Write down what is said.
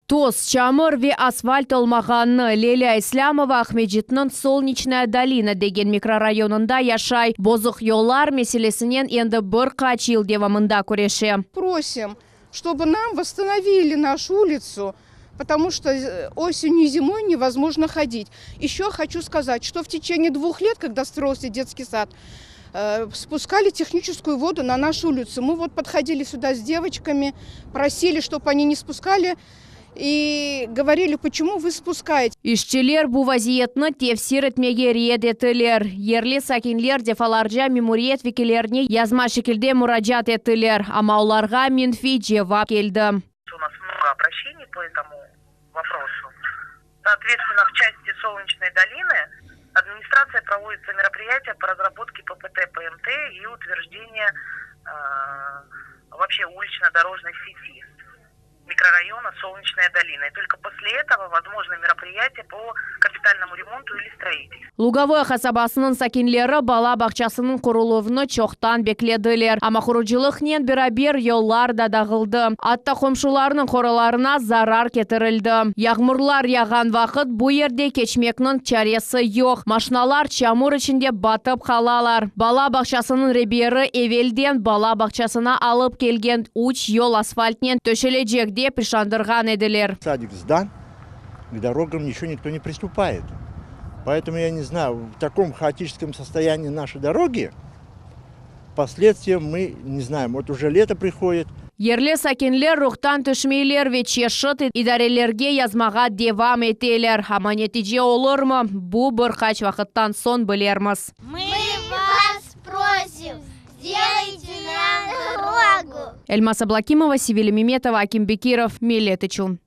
Toz, çamur ve asfalt olmağanını Lelâ İslâmova Aqmescitniñ Solneçnaya dolina degen mikrorayonında yaşay. Bozuq yollar meselesinen endi bir qaç yıl devamında küreşe. Prosim, çtoby nam vosstanovili našu ulitsu, potomu çto osenью i zimoy nevozmojno hodit. Eşço hoçu skazat, çto v teçeniye dvuh let, kogda stroilsya detskiy sad, spuskali tehniçeskuyu vodu na našu ulitsu. Mı vot podhodili süda s devoçkami, prosili, çtob oni ne spuskali i govorili, poçemu vı spuskayete. İşçiler bu vaziyetni tefsir etmege red ettiler. Yerli sakinler defalarca memuriyet vekillerine yazma şekilde muracaat ettiler, amma olarğa menfiy cevap keldi. U nas mnogo obraşeniy po etomu voprosu. Sootvetstvenno, v çasti Solneçnoy dolinı administratsiya provoditsya meropriyatiya po razrabotke PPT, PMT i utverjdeniya voobşe uliçno-dorojnoy seti mikrorayona Solneçnaya dolina. I tolko posle etogo vozmojnı meropriyatiya po kapitalnomu remontu ili stroitelstvu. Lugovoye qasabasınıñ sakinleri bala bağçasınıñ quruluvını çoqtan beklediler. Amma qurucılıqnen beraber yollar da dağıldı. Atta qomşularnıñ qoralarına zarar ketirildi. Yağmurlar yağğan vaqıt bu yerde keçmekniñ çaresi yoq, maşinalar çamur içinde batıp qalalar. Bala bağçasınıñ reberi evelden bala bağçasına alıp kelgen üç yol asfaltnen töşelecek, dep işandırğan ediler. Sadik sdan, k dorogam еще никто не приступает. Поэтому я не знаю, в таком хаотическом состоянии наши дороги, последствия мы не знаем. Вот уже лето приходит. Yerli sakinler ruhtan tüşmeyler ve çeşit idarelerge yazmağa devam eteler. Amma netice olurmı, bu bir qaç vaqıttan soñ bilermiz. Мы вас prosim, sdelayte nam dorogu. Elmaz Ablakimova, Sevilya Memetova, Akim Bekirov, Millet içün.